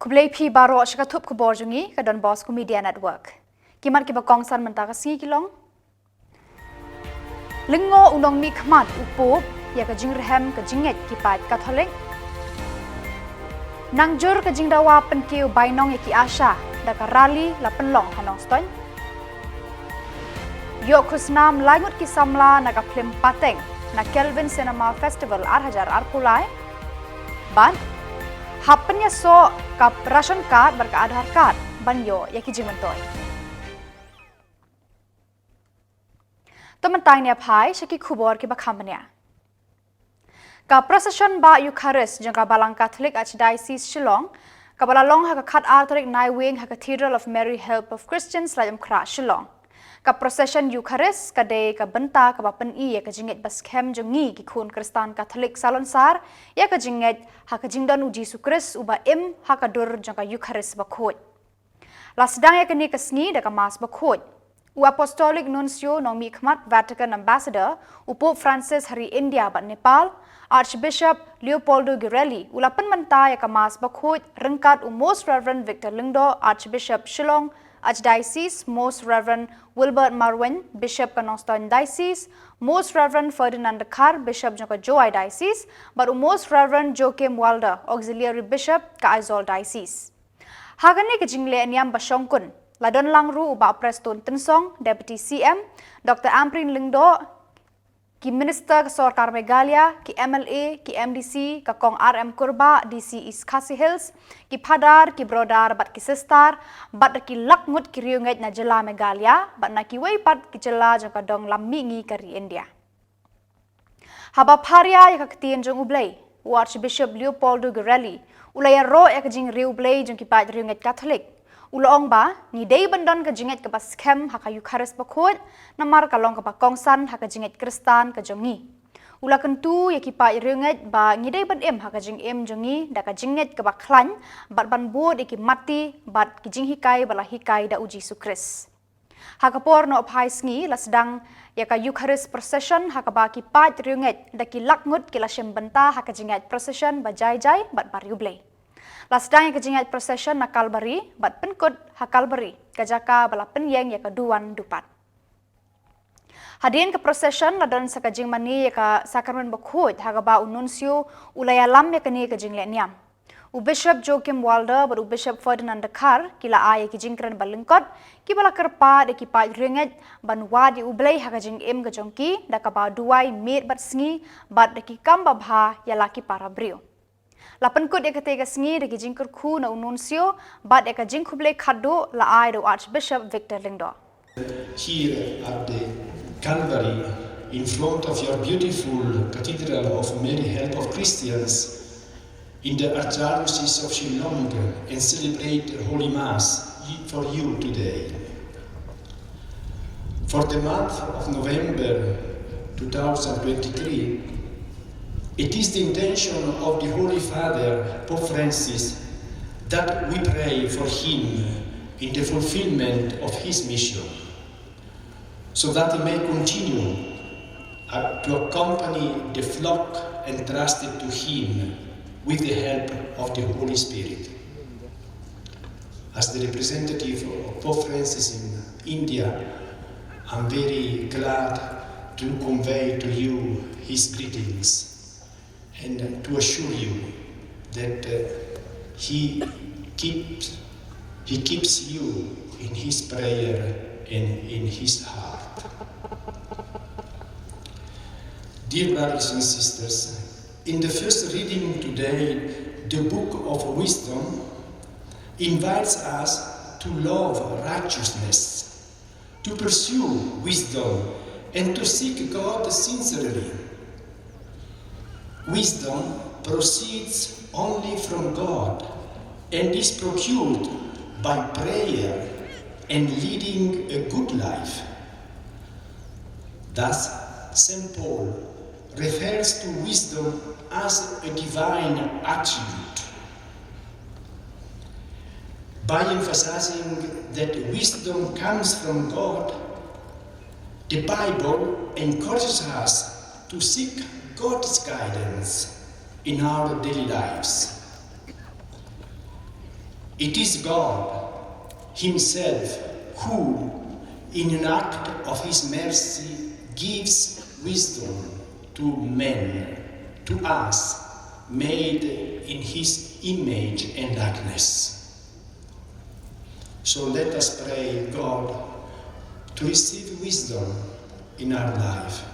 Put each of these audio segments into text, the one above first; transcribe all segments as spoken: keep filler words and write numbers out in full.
Khublei phi baroh sha ka thup khubor jong ngi ka Don Bosco Media Network. Ki mat kiba kongsan mynta ka sngi ki long: Lyngngoh u nongmihkhmat u Pope ïa ka jingrhem ka jingngeit ki paid Katholik. Nang jur ka jingdawa pynkiew bainong ïa ki ASHA da ka rally la pynlong ha Nongstoiñ. Ïoh khusnam lai ngut ki samla na ka phlim Pateng na Kelvin Cinema Festival ar hajar arphew lai. Bad hap pynïasoh ka ration card bad ka Aadhaar card ban ïoh ïa ki jingmyntoi. To mynta ngin ïa phai sha ki khubor kiba kham bniah. Ka procession ba Eucharist jong ka Balang Catholic Archdiocese Shillong, kaba la long ha ka khatar tarik Naiwieng ha Cathedral of Mary Help of Christians, Laitumkhrah, Shillong. Ka procession Eucharist ka dei ka bynta kaba pyni ïa ka jingngeit ba skhem jong ngi ki khun Khristan Katholik salonsar ïa ka jingngeit ha ka jingdon u Jisu Khrist uba im ha ka dur jong ka Eucharist bakhuid. La sdang ïa kane ka sngi da ka Mass bakhuid. U Apostolic Nuncio, nongmihkhmat Vatican Ambassador, u Pope Francis ha ri India bad Nepal, Archbishop Leopoldo Girelli u la pynmynta ïa ka Mass bakhuid ryngkat u Most Reverend Victor Lyngdoh, Archbishop Shillong Archdiocese, Most Reverend Wilbert Marwein, Bishop ka Nongstoiñ Diocese, Most Reverend Ferdinand Dkhar, Bishop jong ka Jowai Diocese, bad u Most Reverend Joachim Walder, Auxiliary Bishop ka Aizawl Diocese. Ha kane ka jingleh niam ba shongkun la don lang ruh u Bah Prestone Tynsong, Deputy C M, Doctor Ampareen Lyngdoh, ki Minister ka Sorkar Meghalaya, ki M L A, ki M D C, ka Kong R M Kurbah, D C East Khasi Hills, ki Phadar, ki Brodar bad ki Sister, bad ki lak ngut ki riewngeit na jylla Meghalaya bad na kiwei pat ki jylla jong ka dong lam mihngi ka ri India. Haba pharia ïa ka ktien jong U Blei, u Archbishop Leopoldo Girelli u la ïaroh ïa ka jingriewblei jong ki paid riewngeit Katholik. U la ong ba ngi dei ban don ka jingngeit kaba skhem ha ka Eucharist bakhuid, namar ka long kaba kongsan ha ka jingngeit Khristan ka jong ngi. U la kyntu ïa ki paid riewngeit ba ngi dei ban im ha ka jingim jong ngi da ka jingngeit kaba khlaiñ bad ban bud ïa ki matti bad ki jinghikai ba la hikai da u Jisu Khrist. Ha ka por noh phai sngi la sdang ïa ka Eucharist procession ha kaba ki paid riewngeit da ki lak ngut ki la shim bynta ha ka jingïaid procession ba jai jai bad ba riewblei. La sdang ïa ka jingïaid procession na Kalbari bad pynkut ha Kalbari, ka jaka ba la pynïeng ïa ka duwan dupat. Hadien ka procession la don sa ka jingmane ïa ka sakramen bakhuid ha kaba u Nuncio u la ïalam ïa kane ka jingleh niam. U Bishop Joachim Walder bad u Bishop Ferdinand Dkhar ki la ai ïa ki jingkren ba lyngkot kiba la kyrpad ïa ki paid riewngeit ban wad ïa U Blei ha ka jingim ka jong ki da kaba duwai miet bad sngi bad da ki kam babha ïa la ki para briew. La pynkut ïa katei ka sngi da ki jingkyrkhu na u Nuncio bad ïa ka jingkhublei khatduh la ai da u Archbishop Victor Lyngdoh. Here at the Calvary, in front of your beautiful Cathedral of Mary Help of Christians, in the Archdiocese of Shillong, and celebrate Holy Mass for you today. For the month of November two thousand twenty-three, it is the intention of the Holy Father, Pope Francis, that we pray for him in the fulfillment of his mission, so that he may continue, uh, to accompany the flock entrusted to him with the help of the Holy Spirit. As the representative of Pope Francis in India, I'm very glad to convey to you his greetings and to assure you that, uh, he keeps, he keeps you in his prayer and in his heart. Dear brothers and sisters, in the first reading today, the Book of Wisdom invites us to love righteousness, to pursue wisdom, and to seek God sincerely. Wisdom proceeds only from God and is procured by prayer and leading a good life. Thus, Saint Paul refers to wisdom as a divine attribute. By emphasizing that wisdom comes from God, the Bible encourages us to seek God's guidance in our daily lives. It is God Himself who, in an act of His mercy, gives wisdom to men, to us, made in His image and likeness. So let us pray God to receive wisdom in our life.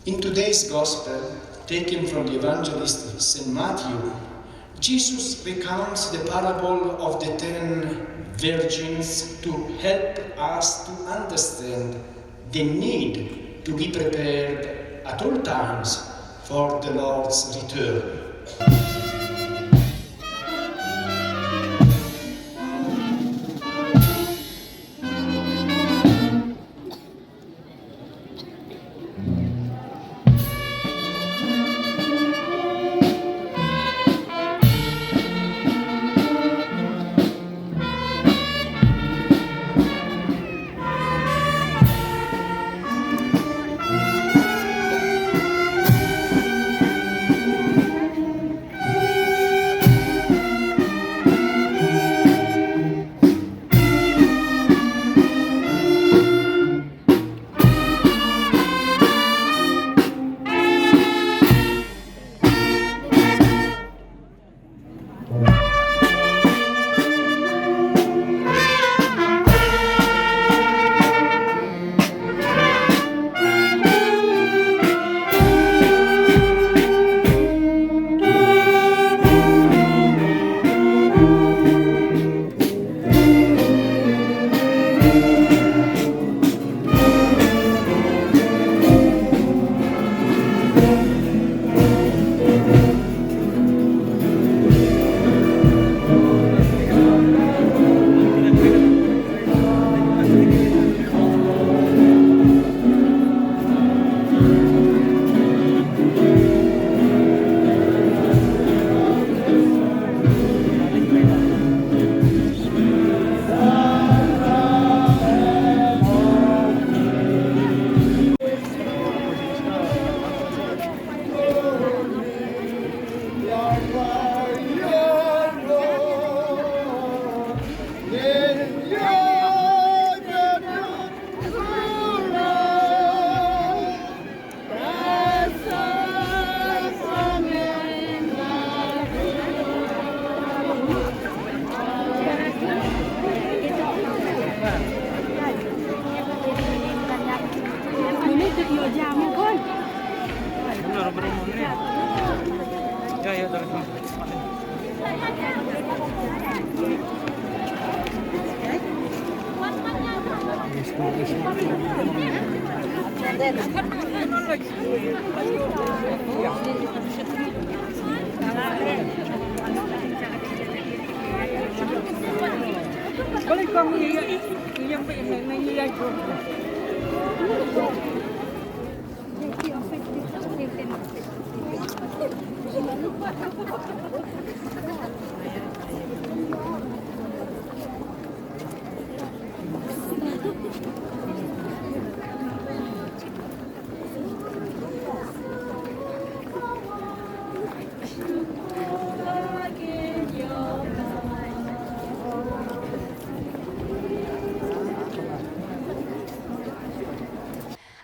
In today's Gospel, taken from the Evangelist Saint Matthew, Jesus recounts the parable of the ten virgins to help us to understand the need to be prepared at all times for the Lord's return.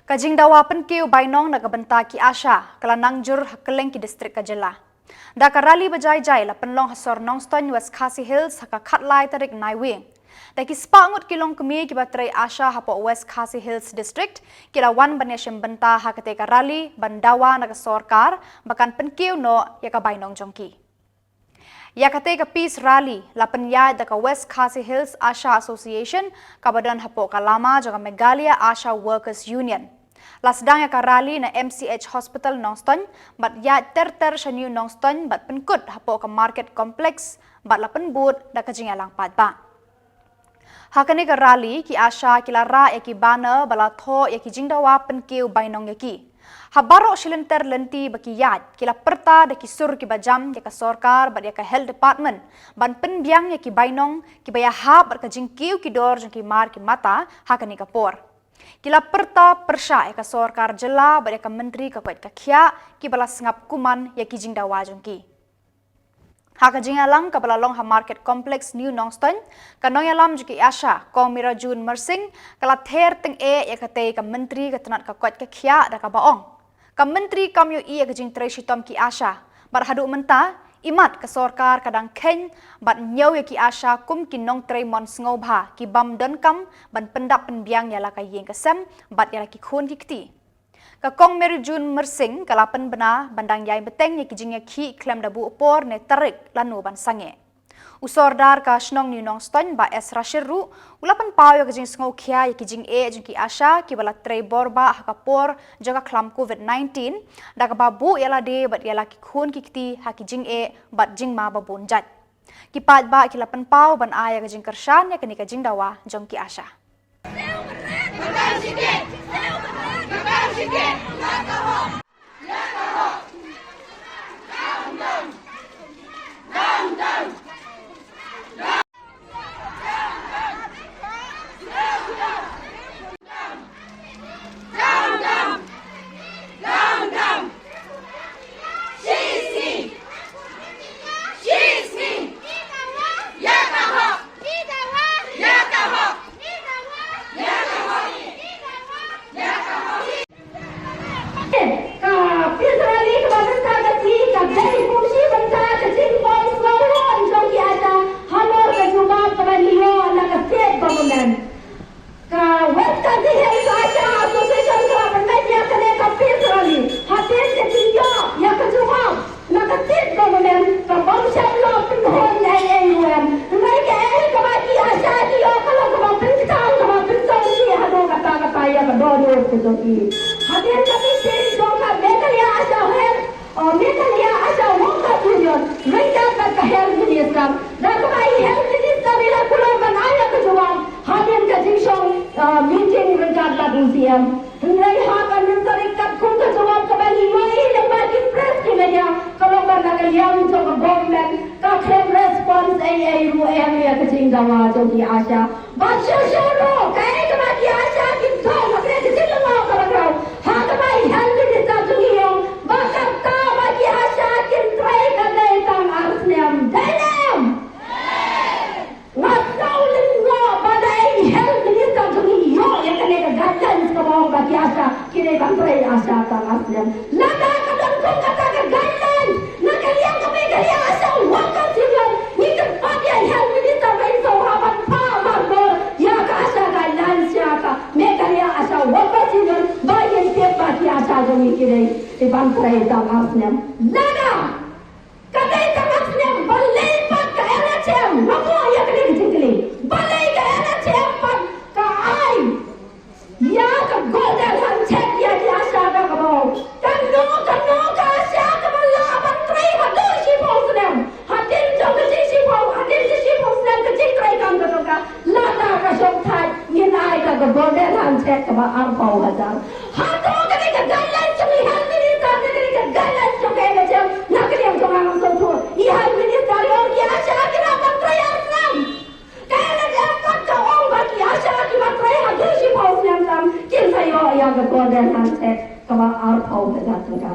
Ka jingdawa pynkiew bainong na ka bynta ki ASHA ka la nang jur ha kylleng ki district ka jylla. Da ka rally ba jai jai la pynlong ha sor Nongstoiñ, West Khasi Hills ha ka khatlai tarik Naiwieng. Da ki spah ngut ki longkmie kiba trei ASHA hapoh West Khasi Hills District ki la wan ban ïashim bynta ha katei ka rally ban dawa na ka sorkar ba kan pynkiew noh ïa ka bainong jong ki. Ïa katei ka peace rally la pynïaid da ka West Khasi Hills ASHA Association kaba don hapoh ka lama jong ka Meghalaya ASHA Workers Union. La sdang ïa ka rally na MCH Hospital Nongstoiñ bad ïaid ter ter sha New Nongstoiñ bad pynkut hapoh ka Market Complex bad la pynbud da ka jingïalang paidbah. Ha kane ka rally ki ASHA ki la rah ïa ki banner ba la thoh ïa ki jingdawa pynkiew bainong ïa ki. Ha baroh shi lynter lynti ba ki ïaid ki la pyrta da ki sur kiba jam ïa ka sorkar bad ïa ka Health Department ban pynbiang ïa ki bainong kiba ïahap bad ka jingkiew ki dor jong ki mar ki mata ha kane ka por. Ki la pyrta pyrshah ïa ka sorkar jylla bad ïa ka myntri ka koit ka khiah kiba la sngap kumne ïa ki jingdawa jong ki. Ha ka jingïalang kaba la long ha Market Complex New Nongstoiñ, ka nongïalam jong ki ASHA, Kong Mirajun Myrsing, ka la ther tyngeh ïa katei ka Myntri ka tnad ka koit ka khiah da kaba ong, ka Myntri kam ïohi ïa ka jingtrei shitom ki ASHA, bad haduh mynta, imat ka sorkar ka dang kheiñ bad ñiew ïa ki ASHA kum ki nongtrei mon sngewbha, ki bym donkam ban pyndap pynbiang ïa la ka ïing ka sem bad ïa la ki khun ki kti. Ka Kong Mirajun Myrsing ka la pynbna ban dang ïai bteng ïa ki jingïakhih khlem da buh por ne tarik lano ban sangeh. U Sordar ka shnong New Nongstoiñ, Bah S Rashid ruh u la pynpaw ïa ka jingsngewkhia ïa ki jingeh jong ki ASHA kiba la trei borbah ha ka por jong ka khlam COVID nineteen, da kaba buh ïa lade bad ïa la ki khun ki kti ha ki jingeh bad jingma ba bun jait. Ki paidbah ki la pynpaw ban ai ïa ka jingkyrshan ïa kane ka jingdawa jong ki ASHA. Ka peace rally kaba mynta ka sngi ka dei kum shi bynta ka jingbym sngewhun jong ki ASHA halor ka jubab kaba ngi ïoh na ka state government. Ka West Khasi Hills ASHA Association ka la pynleit ïa kane ka peace rally hadien ka jingïoh ïa ka jubab na ka state government ka bym shym la pynhun ei ei ruh em. Hynrei kaei kaba ki ASHA ki ïoh ka long kaba pynkyntang kaba pynkyntang shi haduh katta katta ïa ka dohnud ka jong ki. Hadien ka meeting jong ka Meghalaya ASHA Health, uh, Meghalaya ASHA Workers Union, ryngkat bad ka Health Minister, da kaba i Health Minister i la kular ban ai ïa ka jubab hadien ka jingshong, uh, meeting ryngkat bad u CM. Hynrei ha ka mynta katkum ka jubab kaba ngi ïohi lyngba ki press ki media, ka long ba na ka liang jong ka government ka khlem response ei ei ruh em ïa ka jingdawa jong ki ASHA. Bad shuh shuh ruh kaei kaba ki ASHA ki don ha kane ka jinglyngngoh kaba khraw, ha kaba i Health Minister jong ngi i ong ba kata ba ki ASHA kin trei ka dei tang ar snem. Dei ne em? Nga sngew lyngngoh ba dei i Health Minister jong ngi i ïoh ïa kane ka guidelines kaba ong ba ki ASHA ki dei ban trei ASHA tang ar snem. Lada ka don kum kata ka guidelines na ka liang ka Meghalaya ASHA Workers Union, ngi kyrpad ïa i Health Minister ba in sngewbha ban phah markhor ïa ka ASHA guidelines sha ka Meghalaya ASHA Workers Union ba in tip ba ki ASHA jong ngi ki dei ban trei tang ar snem. Lada ka dei tang ar snem, balei pat ka NHM, nga buh ïa kane ka jingkylli, balei ka NHM pat ka ai ïa ka golden handshake ïa ki ASHA da kaba ong, kano kano ka ASHA kaba lah ban trei haduh shiphew snem, hadien jong ka jingshiphew, hadien ka shiphew snem ka jingtrei kam ka jong ka, lada ka shong thait ngin ai ka ka golden handshake kaba arphew hajar. Hato kane ka guidelines jong i Health Minister ne kane ka guidelines jong ka NHM? Na ka liang jong nga ngam sngewthuh. I Health Minister i ong ki ASHA ki lah ban trei ar snem. Ka NHM pat ka ong ba ki ASHA kiba trei haduh shiphew snem tam kin sa ïoh ïa ka golden handshake kaba arphew hajar tyngka.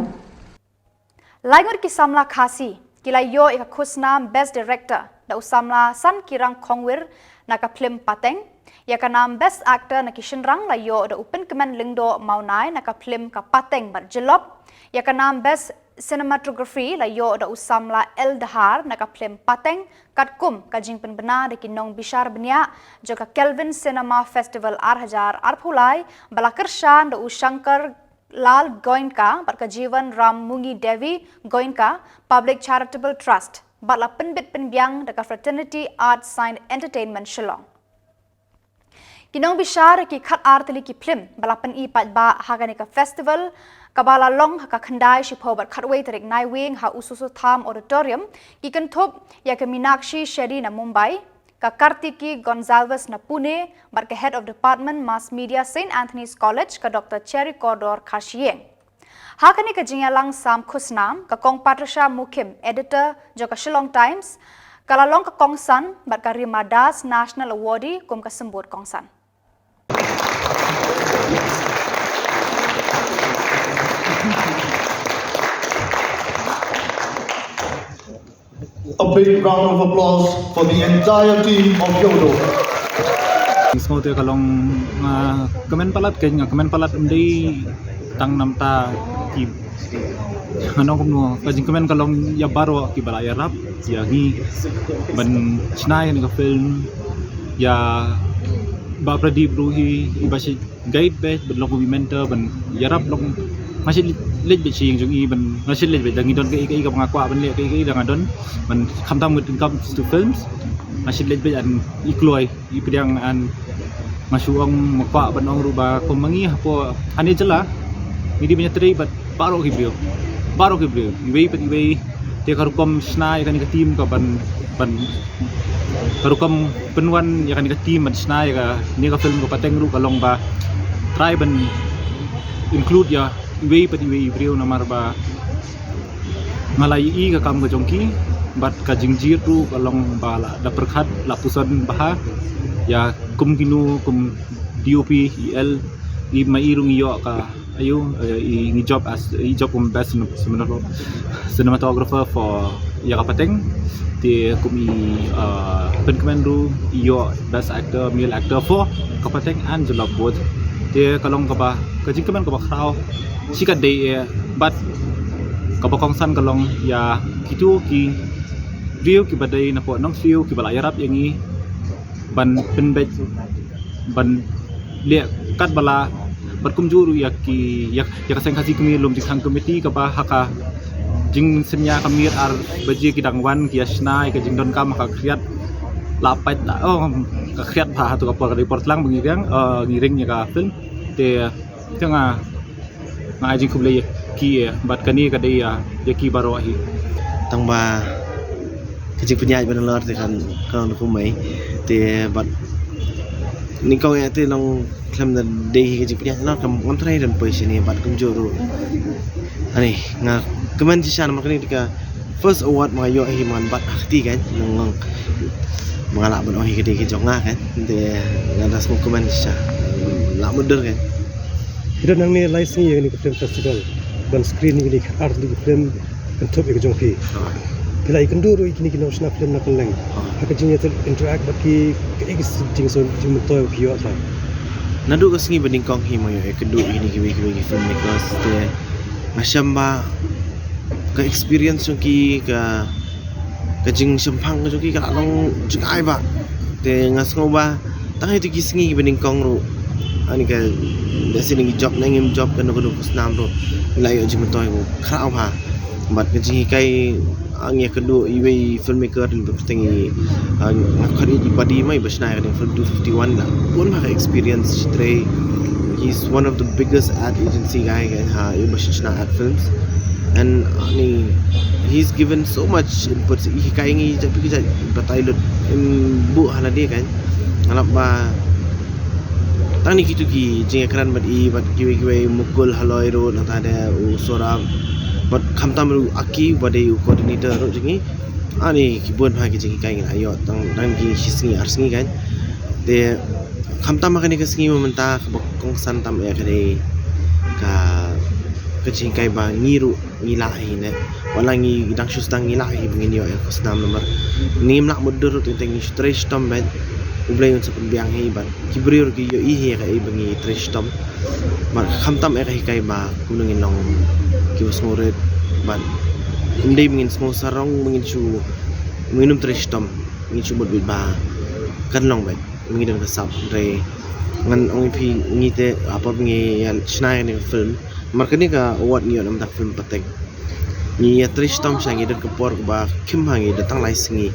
Laingut ki samla Khasi ki la ïoh ïa ka khusnam Best Director da u samla Sankirang Khongwir na ka phlim Pateng. Ïa ka nam Best Actor na ki shynrang la ïoh da u Pynkmen Lyngdoh Mawnai na ka phlim ka Pateng bad Jyllop. Ïa ka nam Best Cinematography la ïoh da u samla L Dhar na ka phlim Pateng, katkum ka jingpynbna da ki nongbishar bniah jong ka Kelvin Cinema Festival ar hajar arphew lai ba la kyrshan da u Shankar Lal Goenka bad ka Jeevan Ram Mungi Devi Goenka Public Charitable Trust bad la pynbit pynbiang da ka Fraternity Arts Sign Entertainment Shillong. Ki nongbishar ki khatar tylli ki phlim ba la pyni paidbah ha kane ka festival kaba la long ha ka khyndai, shiphew bad khatwei tarik Naiwieng ha U Soso Tham Auditorium ki kynthup ïa ka Meenakshi Shetty na Mumbai, ka Kartiki Gonsalves na Pune, bad ka Head of Department Mass Media, Saint Anthony's College, ka Doctor Cherry Kordor Kharshiing. Ha kane ka jingïalang sam khusnam, ka Kong Patricia Mukhim, Editor jong ka Shillong Times, ka la long ka kongsan bad ka Rima Das, National Awardee, kum ka symbud kongsan. A Round of applause for the entire team of Yodo. Sngewte ka long, ah, kmen palat, ka nga kmen palat, ym dei tang namta ki, nga ong kumno, ka jingkmen ka long ïa baroh kiba la ïarap ïa ngi ban shna ïa kane ka film, ïa Bah Pradip ruh hi, iba shi guide bad ban long kum i mentor ban ïarap long. Nga shu leit beit sha ïing jong i, ban nga shu leit beit, da ngi don kaei kaei kaba nga kwah ban leh, kaei kaei da nga don ban, khamtam when it comes to films. Nga shu leit beit, and i kloi, i pdiang, and nga shu ong, nga kwah ban ong ruh ba kum ma ngi hapoh hane jylla, ngi dei ban ïatrei bad baroh ki briew, baroh ki briew, iwei pat iwei. Te ka rukom shna ïa kane ka team ka ban, ban, ka rukom pynwan ïa kane ka team ban shna ïa kane ka film ka pateng ruh ka long ba try ban include ïa iwei pat iwei i briew, namar ba nga la ïohi ka kam ka jong ki, bad ka jingjia ruh ka long ba la da pyrkhat, la puson bha ïa kum kino, kum D O P, E L, i ma i ruh ngi ïoh ka, aïu, eh, i ngi job as, i job kum best cinem-, cinematographer, cinematographer for ïa ka pateng. Te kum i, uh, pynkmen ruh i ïoh best actor, male actor for ka pateng and jyllop both. Te ka long kaba, ka jingkmen kaba khraw shi katdei eh, bad kaba kongsan ka long ïa kito ki briew kiba dei napoh Nongsiew kiba la ïarap ïa ngi ban pynbeit, ban leh katba lah, bad kumjuh ruh ïa ki, ïa, ïa ka Seng Khasi Khmer Lum Jingkhang Committee kaba ha ka jingsynñia ka miet ar baje ki dang wan ki ïa shna ïa ka jingdonkam ha ka khriat la pait la, oh, ka khriat bha ha tu ka por, ka dei por tlang ba ngi ring, eh, ngi ring ïa ka film. Te, te nga nga ai jingkhublei ïa ki, eh, bad kane ka dei ïa, ïa ki baroh hi. Tang ba ka jingpynïaid ba nalor te kan, kan kumai. Te bad nyngkong ïa te long khlem da dei hi ka jingpynïaid nalor kam, ngam tharai don poi shane bad kumjuh ruh. Ani nga kmen shisha namar kane ka first award ma nga ïoh hi man bad ha kti kan, nang nang ma nga lah ban ong hi ka dei ka jong nga kan. Te nga da sngewkmen shisha, lah mutdur kan. Phi don hangne lai sngi ïa kane ka film festival ban screen ïa kine ki ar tylli ki film kynthup ïa ka jong phi. Phi la ïakynduh ruh ïa kine ki nongshna film na kylleng. Ha ka jingïa interact bad ki, kaei ka jing, jingmyntoi ba phi ïoh ta? Naduh ka sngi ba nyngkong hi ma nga ïakynduh ïa kine kiwei kiwei ki filmmakers, te nga shem ba ka experience jong ki, ka ka jingshemphang ka jong ki ka la long jingai bha. Te nga sngew ba tang ha kito ki sngi kiba nyngkong ruh, ani ka, lehse ngi job ne ngim job, kano kano ka snam ruh ngi la ïoh jingmyntoi ba khraw bha. Bad ka jinghikai, nga ïakynduh iwei filmmaker, kyrteng i, ah, nga khot ïa i Padi, ma i ba shna ïa ka film two fifty-one, la bun bha ka experience. Shi trei, he's one of the biggest ad agency guy, kan, ha, i ba shna ad films. And, uh, ni, he's given so much input. I hikai ngi jait, ki jait batai lut, em, buh ha lade kan. Nga lap ba tang ni kito ki jingïakren bad i, bad kiwei kiwei, Mukul Haloi ruh, nangta de u Sorab, bad khamtam ruh u Aki ba dei u coordinator ruh jong ngi. Ani ki bun bha ki jinghikai ngi la ïoh tang, tang ki shi sngi ar sngi kan. Te khamtam ha kane ka sngi mynta kaba kongsan tam eh ka dei ka, ka jinghikai ba ngi ruh ngi lah hi ne, wat la ngi dang shu sdang ngi lah hi ba ngin ïoh ïa ka snam namar ngim lah mutdur ruh, te ngi shu trei shitom bad U Blei un sa pynbiang hi bad ki briew ruh ki ïohi hi ïa kaei ba ngi trei shitom. Bad khamtam eh ka hikai ba kumno ngin long kiba sngewrit bad ym dei ba ngin sngewsarong ba ngin shu, ba ngin ym trei shitom, ngin shu mut beit ba kan long beit. Ngi don ka sap, hynrei ngan ong ïa phi, ngi te, ha por ba ngi ïa shna ïa kane ka film, namar kane ka award ngi ïoh namar ka film pateng. Ngi ïa trei shitom shisha, ngi don ka por kaba khim ha, ngi don tang lai sngi.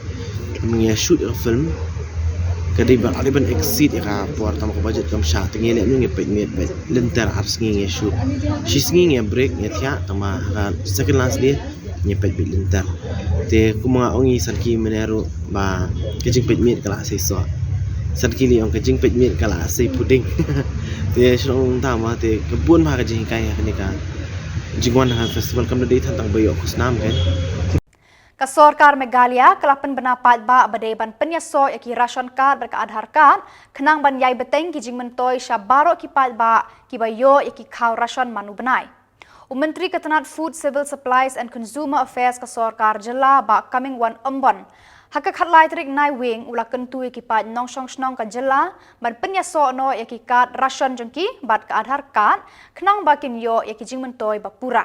Ngi ïa shoot ïa ka film, ka dei ban, ka dei ban exceed ïa ka por, tang ba ka budget kam shah, te ngi ïa leh mynno, ngi peit miet beit lynter, ar sngi ngi ïa shoot. Shi sngi ngi ïa break, ngi ïa thiah, tang ba ha ka second last day ngi peit beit lynter. Te kum nga ong ïa Sanki mynne ruh ba ka jingpeit miet ka la sei soh. Sanki lei ong ka jingpeit miet ka la sei puding. Te shu ong tang ba te ka bun bha ka jinghikai ha kane ka jingwan ha festival, kam da dei tang tang ba ïoh khusnam kan. Ka sorkar Meghalaya ka la pynbna paidbah ba dei ban pynïasoh ïa ki ration card bad ka Aadhaar card khnang ban ïai bteng ki jingmyntoi sha baroh ki paidbah kiba ïoh ïa ki khaw ration man u bnai. U Myntri ka tnat Food, Civil Supplies and Consumer Affairs ka sorkar jylla, Bah Comingone Ymbon, ha ka khatlai tarik Naiwieng u la kyntu ïa ki paid nongshong shnong ka jylla ban pynïasoh noh ïa ki card ration jong ki bad ka Aadhaar card khnang ba kin ïoh ïa ki jingmyntoi ba pura.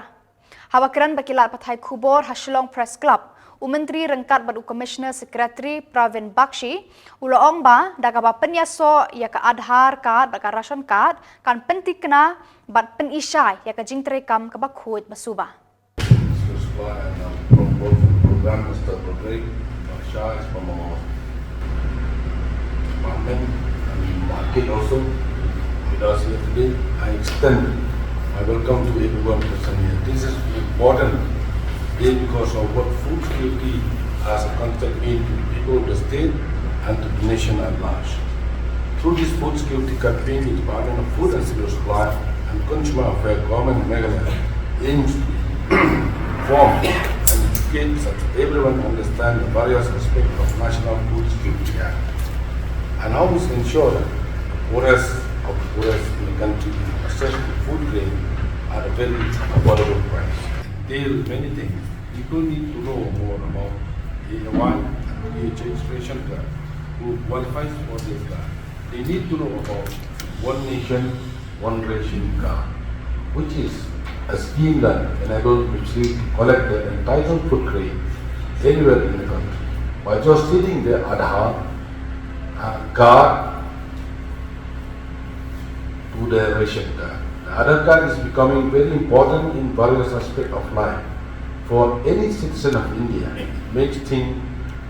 Haba kren bad ki lad pathai khubor ha Shillong Press Club, u Myntri ryngkat bad u Commissioner Secretary Pravin Bakshi u la ong ba da kaba pynïasoh ïa ka Aadhaar card bad ka ration card kan pyntikna bad pynishai ïa ka jingtreikam kaba khuid ba suba. This was why I now from work for the program, Mister Roderick, Baksha is from our department, and market also with us here today. I extend my welcome to everyone present here. This is important day because of what food security as a concept mean to the people of the state and to the nation at large. Through this food security campaign, the Department of Food and Civil Supply and Consumer Affairs, Government of Meghalaya aims to inform and educate such that everyone understand the various aspects of National Food Security Act and how to ensure that the poorest of the poorest in the country have access to food grain at a very affordable price. There are many things. People need to know more about A Y and P H H ration card, who qualifies for this card. They need to know about One Nation, One Ration Card, which is a scheme that enables the state to collect the entitled food grain anywhere in the country by just seeding their Aadhaar uh, card to the ration card. The Aadhaar card is becoming very important in various aspects of life for any citizen of India. It makes things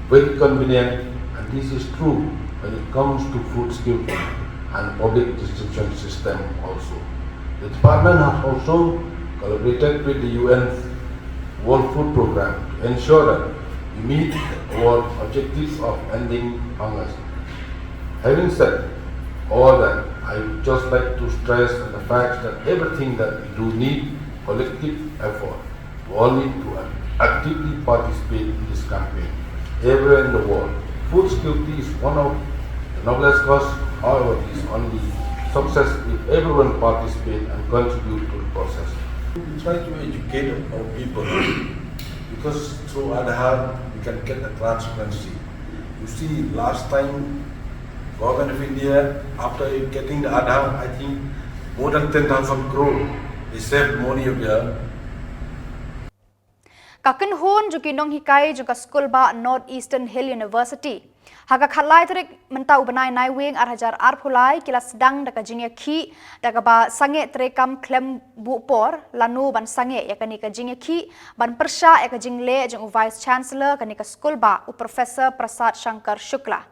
very convenient, and this is true when it comes to food security and public distribution system also. The department has also collaborated with the U N World Food Program to ensure that we meet our objectives of ending hunger. Having said all that, I would just like to stress the fact that everything that we do need collective effort. We all need to actively participate in this campaign everywhere in the world. Food security is one of the noblest cause. However, it is only success if everyone participate and contribute to the process. We try to educate our people because through Aadhaar we can get the transparency. You see, last time Government of India, after getting the Aadhaar, I think more than ten thousand crore, they saved money of their Ka kynhun jong ki nonghikai jong ka skulbah North Eastern Hill University, ha ka khatlai tarik mynta u bnai Naiwieng ar hajar arphew lai, ki la sdang da ka jingïakhih da kaba sangeh treikam khlem buh por lano ban sangeh ïa kane ka jingïakhih ban pyrshah ïa ka jingleh jong u Vice Chancellor kane ka skulbah, u Professor Prasad Shankar Shukla.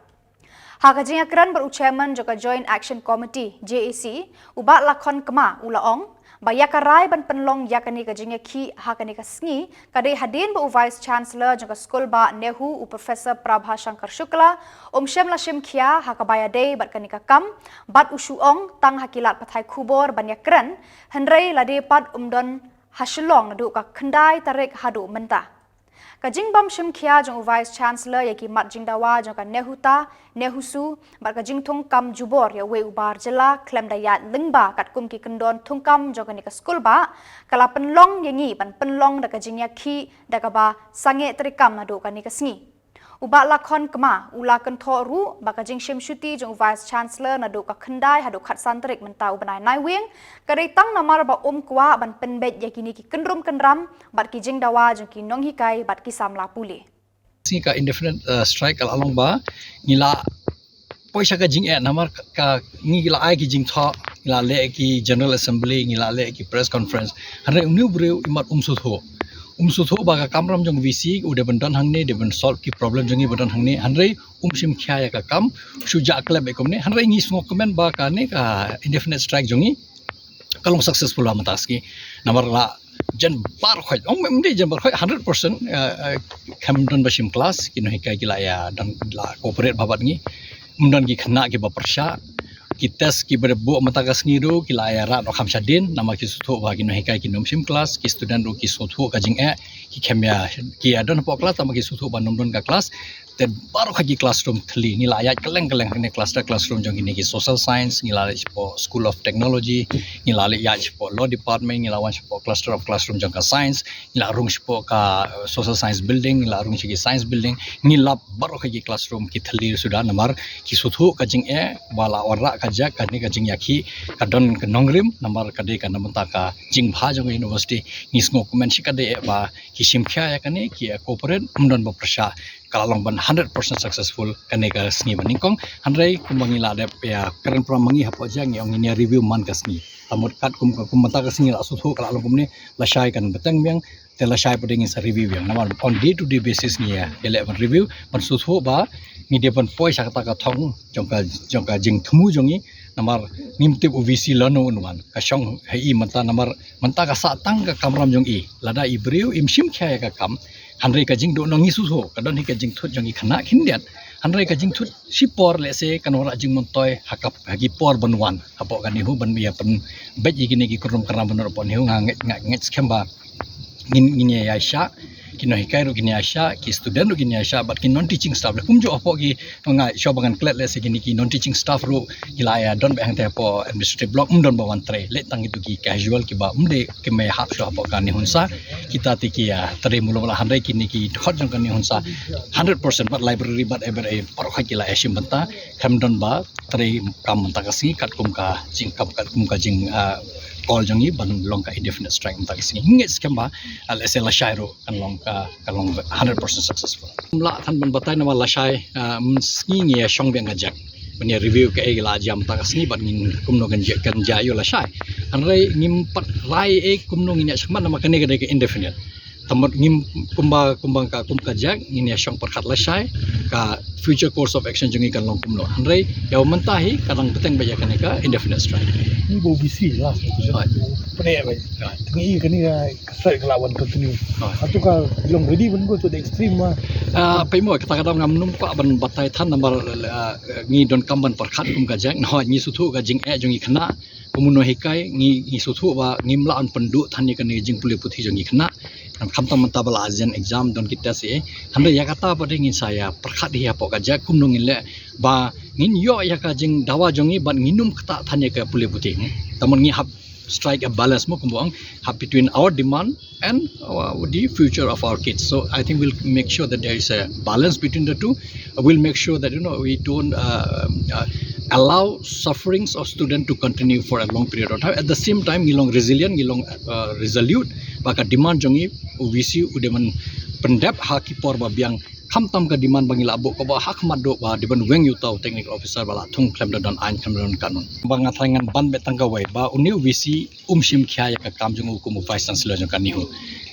Ha ka jingïakren bad u Chairman jong ka Joint Action Committee, J A C, u Bah Lakhon Kma, u la ong ba ïa ka rai ban pynlong ïa kane ka jingïakhih ha kane ka sngi ka dei hadien ba u Vice Chancellor jong ka skulbah NEHU, u Professor Prabha Shankar Shukla, um shym la shim khia ha kaba ïadei bad kane ka kam, bad u shu ong tang ha ki lad pathai khubor ban ïakren, hynrei lade pat um don ha Shillong naduh ka khyndai tarik haduh mynta. Ka jingbym shim khia jong u Vice Chancellor ïa ki mat jingdawa jong ka NEHUTA, NEHUSU, bad ka jingthung kam jubor ïa uwei u bar jylla khlem da ïaid lyngba katkum ki kyndon thungkam jong kane ka skulbah, ka la pynlong ïa ngi ban pynlong da ka jingïakhih da kaba sangeh treikam naduh kane ka sngi. U Bah Lakhon Kma u la kynthoh ruh ba ka jingshim shuti jong u Vice Chancellor naduh ka khyndai haduh khatsan tarik mynta u bnai Naiwieng ka dei tang namar ba um kwah ban pynbeit ïa kine ki kyndrum kyndram bad ki jingdawa jong ki nonghikai bad ki samla pule. Sngi ka indefinite, uh, strike ka la long ba ngi la poi sha ka jingeh namar ka, ka ngi la ai ki jingthoh, ngi la leh ki General Assembly, ngi la leh ki press conference. Hynrei une u briew imat um sngewthuh. Um sngewthuh ba ka kamram jong V C u dei ban don hangne, dei ban solve ki problem jong ngi ba don hangne. Hynrei um shim khia ïa ka kam, shu jah klep ïa kumne. Hynrei ngi sngewkmen ba kane ka indefinite strike jong ngi ka long successful ha mynta ka sngi. Namar la jan baroh khoit, ong ym dei jan baroh khoit, hundred percent, eh, eh, khlem don ba shim klas, ki nonghikai ki la ïa don, la cooperate bha bad ngi. Ym don ki khynnah kiba pyrshah. Ki test kiba dei buh mynta ka sngi ruh ki la ïa rah noh kham shadien, namar ki sngewthuh ba ki nonghikai kin ym shim klas, ki student ruh ki sngewthuh ka jingeh, ki khlem ïa, ki ïa don hapoh klas, tangba ki sngewthuh ba ym don ka klas. Te baroh ka ki classroom thli ngi la ïaid kylleng kylleng, kine cluster classroom jong kine ki social science, ngi la leit shapoh School of Technology, ngi la leit ïaid shapoh Law Department, ngi la wan shapoh cluster of classroom jong ka science, ngi la rung shapoh ka uh, social science building, ngi la rung sha ki science building, ngi lap baroh ka ki classroom ki thli suda namar ki sngewthuh ka jingeh ba la wanrah ka jaka, kane ka jingïakhih ka don ka nongrim namar ka dei ka na bynta ka jingbha jong ka university. Ngi sngewkmen shikatdei ba ki shim khia ïa kane, ki cooperate, ym don ba pyrshah, ka la long ban hundred percent successful kane ka sngi ba nyngkong. Hynrei kumba ngi la dep ïakren para ma ngi hapoh jaka, ngi ong ngin ïa review man ka sngi. Te mut katkum ka, kum mynta ka sngi la sngewthuh ka la long kumne, lashai kan bteng biang, te lashai pat ngin sa review biang. Namar on day to day basis ngi ïa, ïa leh ban review, ban sngewthuh ba ngi dei ban poi sha kata ka thong jong ka, jong ka jingthmu jong ngi. Namar ngim tip u VC lano un wan, ka shong ha i mynta, namar mynta ka sah tang ka kamram jong i. Lada i briew im shim khia ïa ka kam, hynrei ka jingduh nong ngi sngewthuh, ka don hi ka jingthut jong ki khynnah khyndiat. Hynrei ka jingthut shipor lehse kan wanrah jingmyntoi ha ka, ha ki por ban wan hapoh ka NEHU ban ïa pynbeit ïa kine ki kyrduh kyrduh ban hapoh NEHU. Nga ngeit, nga ngeit skhem ba ngin, ngin ïa shah, ki nonghikai ruh kin ïa shah, ki student ruh kin ïa shah, bad ki non teaching staff ruh. Kumjuh hapoh ki, nga shu ba ngan klet lehse kine ki non teaching staff ruh ki la ïa don beit hangtei hapoh administrative block, ym don ba wan trei. Leh tang kito ki casual kiba ym dei ki mei hap shuh hapoh ka NEHUNSA. Kita te ki ïa trei muluk la, hynrei kine ki dkhot jong ka NEHUNSA hundred percent, bad library bad every, baroh ka ki la ïa shim bynta. Khlem don ba trei kam mynta ka sngi katkum ka jingkam, katkum ka jing, ah, call jong ngi ban long ka indefinite strike mynta ka sngi. Ngi ngeit skhem ba, ah, lehse lashai ruh kan long ka, kan long hundred percent successful. Ym lah than ban batai namar lashai, ah, sngi ngi ïa shong biang ka jaka ban ïa review kaei ka la jia mynta ka sngi bad ngin kumno kan jia, kan jia ïa lashai. Hynrei ngim pat rai ei kumno ngin ïa shakmat namar kane ka dei ka indefinite. Te mut ngim, kumba, kumba ka, kum ka jaka ngin ïa shong pyrkhat lashai ka future course of action jong ngi kan long kumno. Hynrei ïa mynta hi ka dang bteng beit ïa kane ka indefinite strike. Ni ba VC last. Right. Pyneh beit. Right. Ngi kane ka, ka strike ka la wan continue. Right. Hato ka long ready ban go to the extreme ma. Ah, pei mo kata ka dang ngam nym kwah ban batai than namar, ah, ngi donkam ban pyrkhat kum ka jaka. Ngi sngewthuh ka jingeh jong ngi khynnah. Kum u nonghikai ngi, ngi sngewthuh ba ngim lah ban pynduh than ïa kane ka jingpule puthi jong ngi khynnah. Khamtam mynta ba la hajan exam don ki test ei. Hynrei ïa kata pat ngin sa ïa pyrkhat hi hapoh ka jaka kumno ngin leh ba ngin ïoh ïa ka jingdawa jong ngi bad ngin ym ktah than ïa ka pule puthi. Te mut ngi hap strike a balance mo kumba ong, hap between our demand and, uh, the future of our kids. So I think we'll make sure that there is a balance between the two. We'll make sure that, you know, we don't, uh, uh, allow sufferings of student to continue for a long period of time. At the same time ngi long resilient, ngi long, uh, resolute ba ka demand jong ngi u VC u dei ban pyndep ha ki por ba biang. Khamtam ka demand ba ngi la buh kaba ha khmat duh ba dei ban weng ïa uta u technical officer ba la thung khlem da don aiñ, khlem da don kanun. Ba nga tharai ngan ban beit tang kawei ba une u VC um shim khia ïa ka kam jong u kum u Vice Chancellor jong ka NEHU.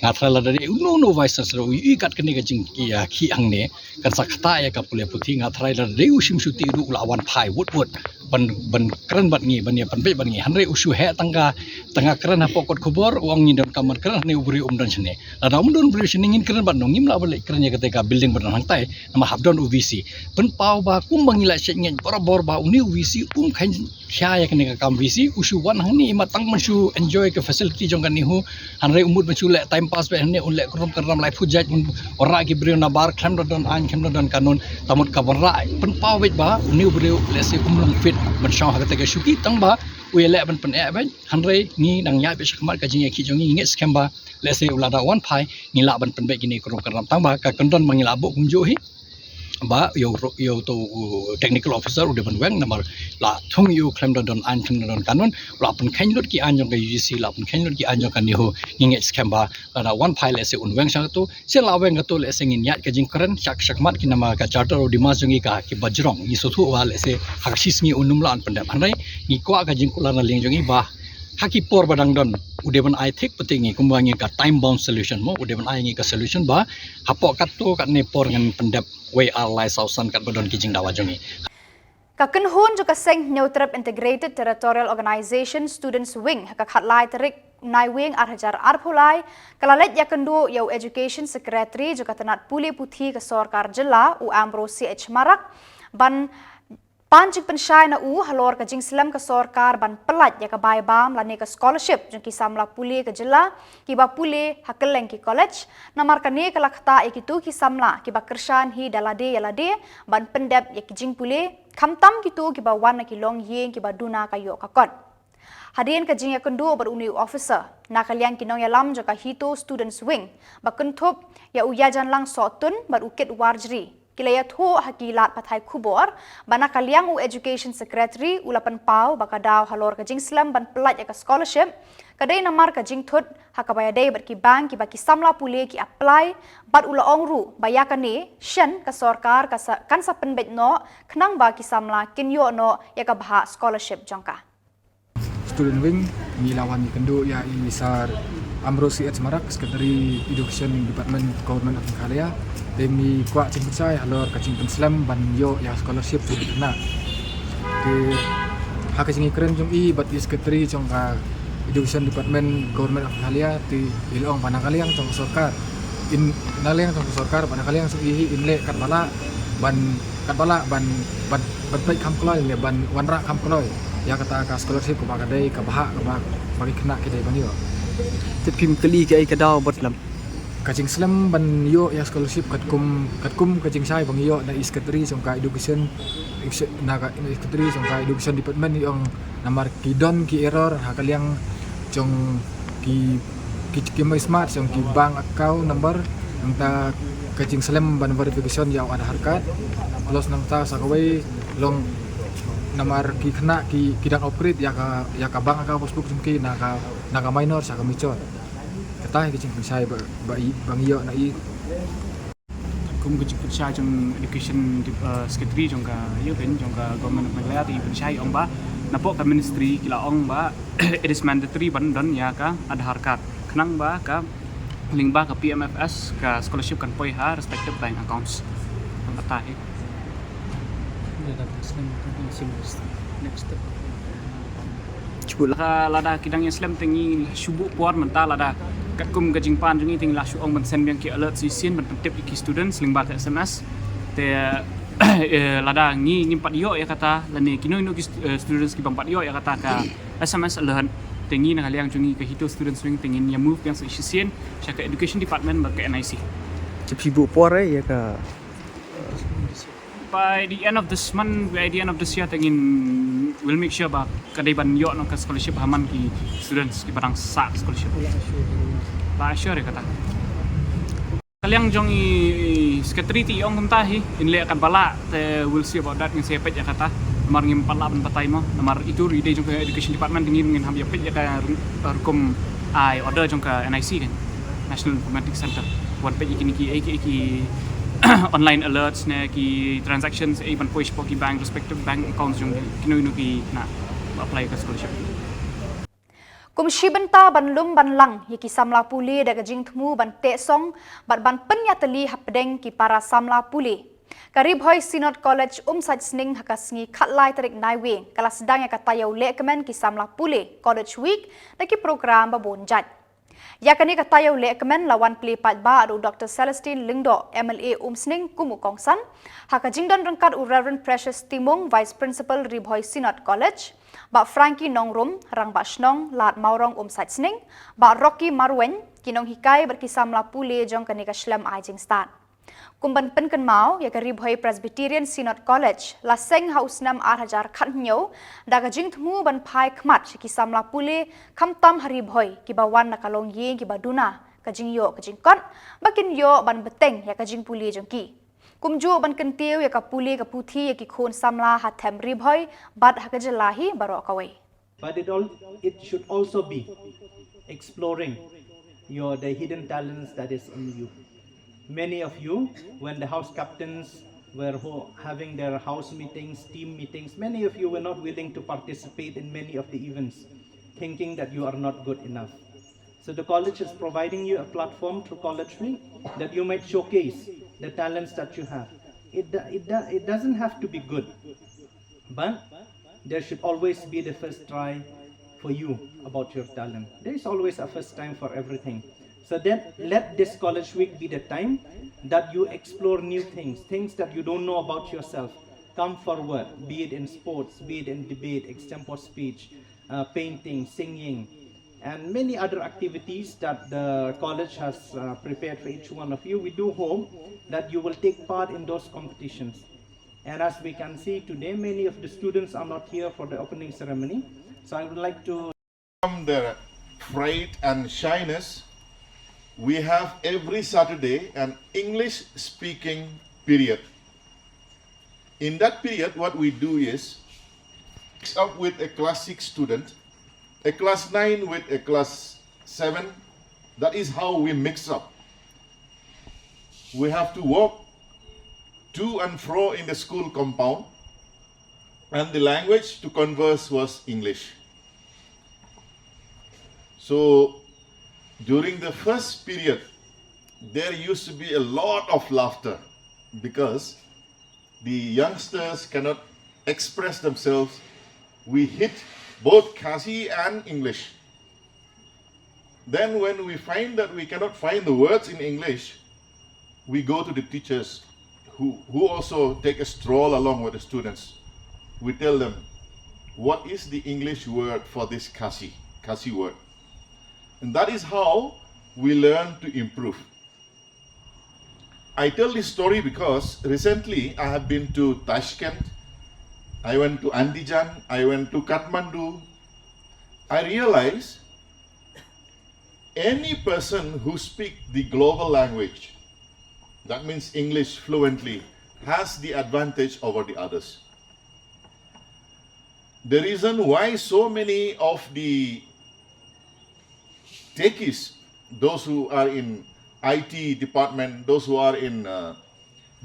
Nga tharai lada dei uno uno u Vice Chancellor u ïohi kat kane ka jingïakhih hangne kan sa ktah ïa ka pule puthi. Nga tharai lada dei u shim shuti ruh u la wan phai wut wut ban, ban kren bad ngi, ban ïa pynbeit bad ngi. Hynrei u shu heh tang ka, tang ka kren hapoh kot khubor, u ong ngi donkam ban kren, hynrei u briew um don shane. Lada um don briew shane ngin kren bad no, ngim lah ban leit kren ïa kata ka building ba don hangtai. Namar hap don u VC. Pynpaw ba kumba ngi la shait ngeit barabor ba une u VC um kheiñ khia ïa kane ka kam VC, u shu wan hangne imat tang ban shu enjoy ka facility jong ka NEHU. Hynrei u mut ban shu leh time pass beit hangne, un leh krum kram lai phu jait, un wanrah ki briew nabar khlem da don aiñ, khlem da don kanun. Te mut ka wanrah pynpaw beit ba une u briew lehse um long fit ban shong ha kata ka shuki, tang ba u ïaleh ban pyneh beit. Hynrei ngi dang ïaid beit shakhmat ka jingïakhih jong ngi, ngi ngeit skhem ba lehse u lada wan phai ngi lah ban pynbeit kine krum kram, tang ba ka kyndon ba ngi la buh kumjuh hi. Ba ïa u, ïa uto u technical officer u dei ban weng namar la thung ïa u khlem da don aiñ, khlem da don kanun. La pynkheiñ lut ki aiñ jong ka UGC, la pynkheiñ lut ki aiñ jong ka NEHU. Ngi ngeit skhem ba lada wan phai lehse un weng sha kato. Shen la weng kato lehse ngin ïaid ka jingkren shak shakhmat ki, namar ka charter of demands jong ngi ka kiba jrong. Ngi sngewthuh ba lehse ha ka shi sngi un ym lah ban pyndep. Hynrei ngi kwah ka jingkular na liang jong ngi ba ha ki por ba dang don u dei ban ai thik pat ïa ngi, kumba ngi ka time bound solution mo, u dei ban ai ngi ka solution ba hapoh katto katne por ngan pyndep wei ar lai saw san katba don ki jingdawa jong ngi. Ka kynhun jong ka seng Hynñiewtrep Integrated Territorial Organization Students Wing ha ka khatlai tarik Naiwieng arhajar arphew lai ka la leit ïakynduh ïa u Education Secretary jong ka tnat pule puthi ka sorkar jylla u Ambrose H Marak ban Pan jingpynshai na u halor ka jingslem ka sorkar ban pyllait ïa ka bai bam lane ka scholarship jong ki samla pule ka jylla kiba pule ha kylleng ki college, namar kane ka la ktah ïa kito ki samla kiba kyrshan hi da lade ïa lade ban pyndep ïa ki jingpule, khamtam kito kiba wan na ki longïing kiba duna ka ïoh ka kot. Hadien ka jingïakynduh bad une u officer na ka liang ki nongïalam jong ka HITO Students Wing, ba kynthup ïa u Ïajanlang Sohtun bad u Kitwar Jri, ki la ïathuh ha ki lad pathai khubor ba na ka liang u Education Secretary u la pynpaw ba ka daw halor ka jingslem ban pyllait ïa ka scholarship ka dei namar ka jingthut ha kaba ïadei bad ki bank kiba ki samla pule ki apply, bad u la ong ruh ba ïa kane shen ka sorkar ka sa, kan sa pynbeit noh khnang ba ki samla kin ïoh noh ïa ka bhah scholarship jong ka. Student Wing, ngi la wan ïakynduh ïa i Sir Ambrose H Marak, Secretary Education Department, Government of Meghalaya. Te ngi kwah jingpynshai halor ka jingpynslem ban ïoh ïa scholarship jong ki khynnah. Te ha ka jingïakren jong i bad i Secretary jong ka Education Department, Government of Meghalaya, te i la ong ba na ka liang jong ka sorkar, in, na ka liang jong ka sorkar bad na ka liang jong i hi, in leh katba lah ban, katba lah ban, ban, ban peit kham kloi ne ban wanrah kham kloi ïa kata ka scholarship kaba ka dei ka bhah kaba, ba ki khynnah ki dei ban ïoh. Te phim kylli kaei ka daw bad lem ka jingslem ban ïoh ïa scholarship, katkum, katkum ka jingshai ba ngi ïoh na i Secretary jong ka Education, na ka, na i Secretary jong ka Education Department, i ong namar ki don ki error ha ka liang jong ki, ki, ki mismatch jong ki bank account number, nangta ka jingslem ban verification ïa u Aadhaar card, plus nangta sa kawei long namar ki khynnah ki, ki dang upgrade ïa ka, ïa ka bank account passbook jong ki na ka, na ka minor sha ka mature. Kata hi ka jingpynshai ba, ba i, ba ngi ïoh na i. Kum ka jingpynshai jong Education Dep-, eh, Secretary jong ka, ïa, jong ka Government of Meghalaya, te i pynshai ong ba napoh ka ministry ki la ong ba it is mandatory ban don ïa ka Aadhaar card khnang ba ka lyngba ka P M F S ka scholarship kan poi ha respective bank accounts. Kata hi. Next step. Ka lada ki dang ïa slem te ngi shu buh por mynta, lada katkum ka jingpan jong ngi te ngi la shu ong ban send biang ki alert shisien ban pyntip ïa ki students lyngba ka S M S. Te, eh, lada ngi ngim pat ïoh ïa kata, lane kino kino ki stu-, eh, students ki bym pat ïoh ïa kata ka S M S alert, te ngi na ka liang jong ngi ka HITO Students Wing te ngin ïa move biang sa shisien sha ka Education Department bad ka N I C. Te phi buh por, eh, ïa ka By the end of this month, by the end of this year, te ngin, we'll make sure ba ka dei ban ïoh noh ka scholarship ha man ki students kiba dang sah scholarship. La assure ïa kata. Ka liang jong i, i secretary te i ong kumta hi, in leh katba lah, te we'll see about that, ngin sa ïa peit ïa kata. Namar ngim pat lah ban batai mo, namar itu ruh i dei jong ka education department, te ngin, ngin hap ïa peit ïa ka ru-, rukom ai order jong ka N I C kan. National Informatics Center. Wan peit ïa kine ki, eh, ki, eh, ki online alerts ne ki transactions, eh, ban poi shapoh ki bank, respective bank accounts jong kino kino ki khynnah ba apply ka scholarship. Kum shi bynta ban lum ban lang ïa ki samla pule da ka jingthmu ban teh song bad ban pynïatylli hapdeng ki para samla pule, ka Ri Bhoi Synod College Umsaitsning ha ka sngi khatlai tarik Naiwieng ka la sdang ïa ka taïew lehkmen ki samla pule College Week da ki program ba bun jait. Ïa kane ka taïew lehkmen la wan plie paidbah da u Doctor Celestine Lyngdoh, M L A Umsning, kum u kongsan, ha ka jingdon ryngkat u Reverend Precious Timung, Vice Principal Ri Bhoi Synod College, Bah Frankie Nongrum, Rangbah Shnong Lad Mawrong Umsaitsning, Bah Rocky Marwein, ki nonghikai bad ki samla pule jong kane ka shlem ai jingstad. Kum ban pynkynmaw, ïa ka Ri Bhoi Presbyterian Synod College la seng ha u snem ar hajar khathynñiew da ka jingthmu ban phai khmat sha ki samla pule, khamtam ha Ri Bhoi, kiba wan na ka longïing kiba duna ka jingïoh ka jingkot ba kin ïoh ban bteng ïa ka jingpule jong ki. Kumjuh ban kyntiew ïa ka pule ka puthi ïa ki khun samla ha them Ri Bhoi bad ha ka jylla hi baroh kawei. But it all, it should also be exploring your, the hidden talents that is in you. Many of you, when the house captains were ho-, having their house meetings, team meetings, many of you were not willing to participate in many of the events, thinking that you are not good enough. So the college is providing you a platform through College Week that you might showcase the talents that you have. It do-, it do-, it doesn't have to be good, but there should always be the first try for you about your talent. There is always a first time for everything. So then let this College Week be the time that you explore new things, things that you don't know about yourself. come forward, be it in sports, be it in debate, extempore speech, uh, painting, singing, and many other activities that the college has uh, prepared for each one of you. We do hope that you will take part in those competitions. And as we can see today, many of the students are not here for the opening ceremony. So I would like to from their fright and shyness, we have every Saturday an English speaking period. In that period, what we do is mix up with a class six student, a class nine with a class seven. That is how we mix up. We have to walk to and fro in the school compound, and the language to converse was English. So during the first period, there used to be a lot of laughter because the youngsters cannot express themselves. We hit both Khasi and English. Then when we find that we cannot find the words in English, we go to the teachers who, who also take a stroll along with the students. We tell them, "What is the English word for this Khasi, Khasi word?" And that is how we learn to improve. I tell this story because recently I have been to Tashkent, I went to Andijan, I went to Kathmandu. I realize any person who speak the global language, that means English fluently, has the advantage over the others. The reason why so many of the techies, those who are in I T department, those who are in uh,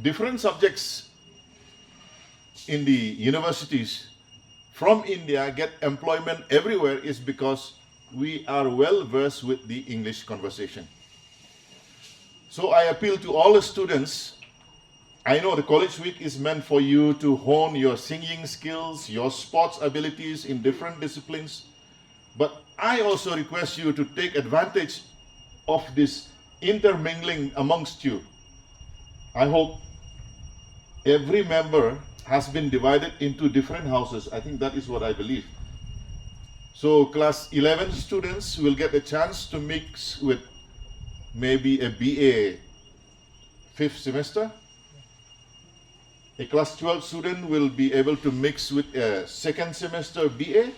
different subjects in the universities from India get employment everywhere is because we are well versed with the English conversation. So I appeal to all the students. I know the College Week is meant for you to hone your singing skills, your sports abilities in different disciplines. But I also request you to take advantage of this intermingling amongst you. I hope every member has been divided into different houses. I think that is what I believe. So class eleven students will get a chance to mix with maybe a B A fifth semester. A class twelve student will be able to mix with a second semester B A,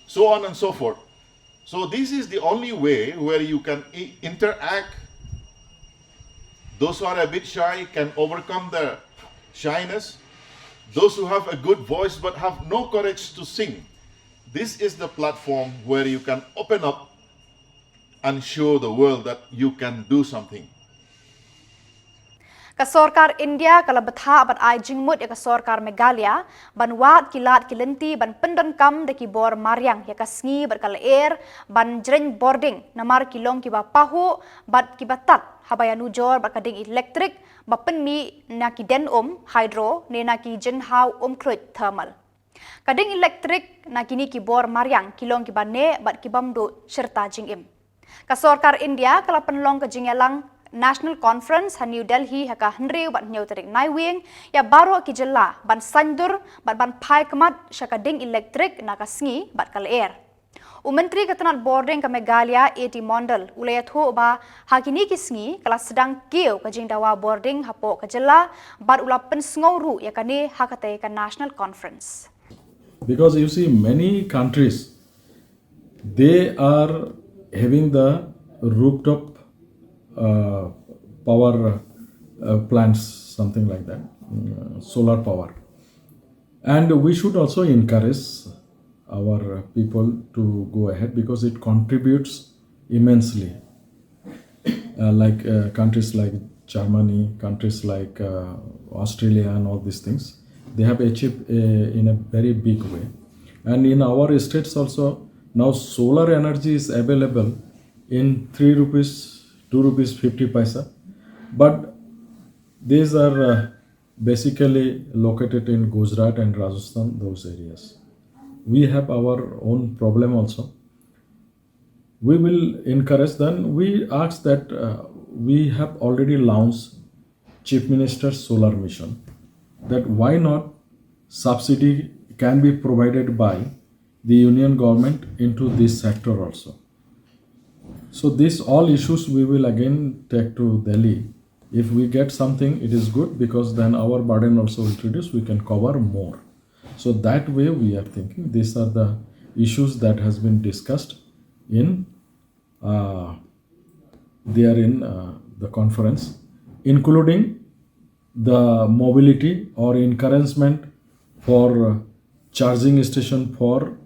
so on and so forth. So this is the only way where you can i- interact. Those who are a bit shy can overcome their shyness. Those who have a good voice but have no courage to sing, this is the platform where you can open up and show the world that you can do something. Ka sorkar India ka la bthah bad ai jingmut ïa ka sorkar Meghalaya ban wad ki lad ki lynti ban pyndonkam da ki bor mariang ïa ka sngi bad ka lyer ban jreng bording namar ki long kiba pahuh bad kiba tad haba ïanujor bad ka ding elektrik ba pynmih na ki den um hydro ne na ki jinghaw um khruit thermal. Ka ding elektrik na kine ki bor mariang ki long kiba neh bad ki bym duh shirta jingim. Ka sorkar India ka la pynlong ka jingïalang National Conference ha New Delhi ha ka hynriew bad hynñiew tarik Naiwieng ïa baroh ki jylla ban saiñdur bad ban phai khmat sha ka ding elektrik na ka sngi bad ka lyer. U Myntri ka tnat bording ka Meghalaya A T Mondal u la ïathuh ba ha kine ki sngi ka la sdang kiew ka jingdawa bording hapoh ka jylla bad u la pynsngew ruh ïa kane ha katei ka National Conference. Because you see, many countries, they are having the rooftop uh, power uh, plants, something like that, mm, solar power. And we should also encourage our people to go ahead because it contributes immensely. Uh, like uh, countries like Germany, countries like uh, Australia, and all these things, they have achieved uh, in a very big way. And in our states also, now solar energy is available in three rupees, two rupees fifty paisa. But these are uh, basically located in Gujarat and Rajasthan, those areas. We have our own problem also. We will encourage, then we ask that uh, we have already launched Chief Minister's Solar Mission, that why not subsidy can be provided by the union government into this sector also. So these all issues we will again take to Delhi. If we get something, it is good, because then our burden also will reduce, we can cover more. So that way we are thinking. These are the issues that has been discussed in uh, there in uh, the conference, including the mobility or encouragement for uh, charging station for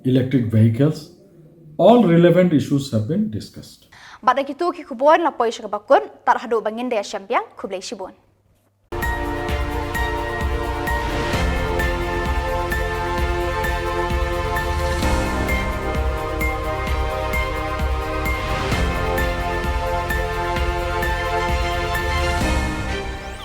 electric vehicles. All relevant issues have been discussed. Bad da kitu ki khubor la poi sha kaba kut, tad haduh ban ngin da ïashem biang, khublei shibun.